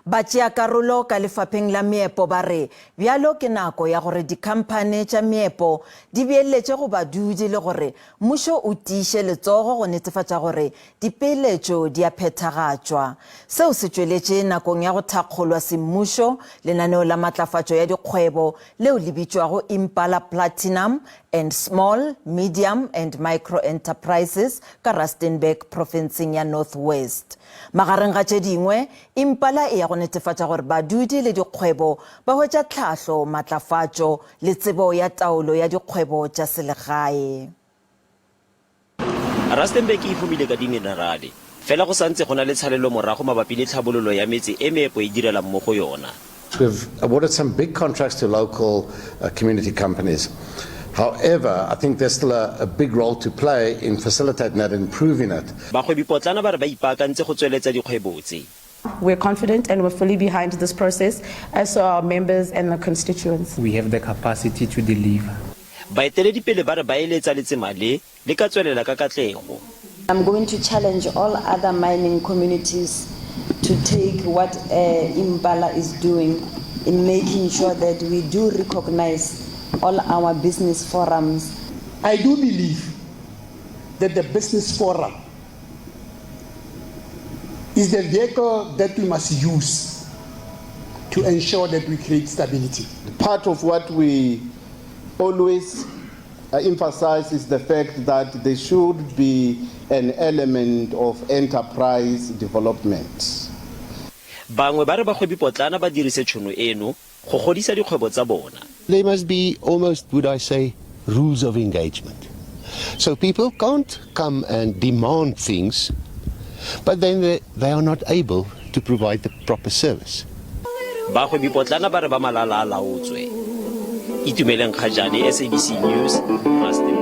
Batšeakarolo ka lefapheng la meepo ba re bjalo ke nako ya gore dikhamphane tša meepo di beeletše go badudi le gore mmušo o tiiše letsogo go netefatša gore dipeeletšo di a phethagatšwa. Seo se tšweletše nakong ya go thakgolwa semmušo lenaneo la matlafatšo ya dikgwebo leo le bitšwago Impala Platinum and Small, Medium and Micro Enterprises ka Rustenburg profenseng ya North West. Magareng ga tše dingwe, Impala e ya go netefatša gore badudi le dikgwebo ba hwetša tlhahlo, matlafatšo le tsebo ya taolo ya dikgwebo tša selegae. Rustenburg e humile ka diminerale, fela go sa ntse go na le tshalelomorago mabapi le tlhabololo ya metse e meepo e direlang mo go yona. We've awarded some big contracts to local community companies. However, I think there's still a, a big role to play in facilitating that and improving it. Bagwebipotlana ba re ba ipaakantse go tsweletsa dikgwebo tse. We're confident and we're fully behind this process, as so are our members and the constituents. We have the capacity to deliver. Baeteledipele ba re ba eletsa letsema le le ka tswelela ka katlego. I'm going to challenge all other mining communities to take what Impala is doing in making sure that we do recognize all our business forums. I do believe that the business forum is the vehicle that we must use to ensure that we create stability. Part of what we always emphasize is the fact that there should be an element of enterprise development. Bangwe ba re bagwebipotlana ba dirise tšhono eno go godisa dikgwebo tsa bona. There must be almost, would I say, rules of engagement. So people can't come and demand things, but then they, they are not able to provide the proper service. Bagwebipotlana ba re ba malala a laotswe. Itumeleng Kgajane, SABC News, Rustenburg.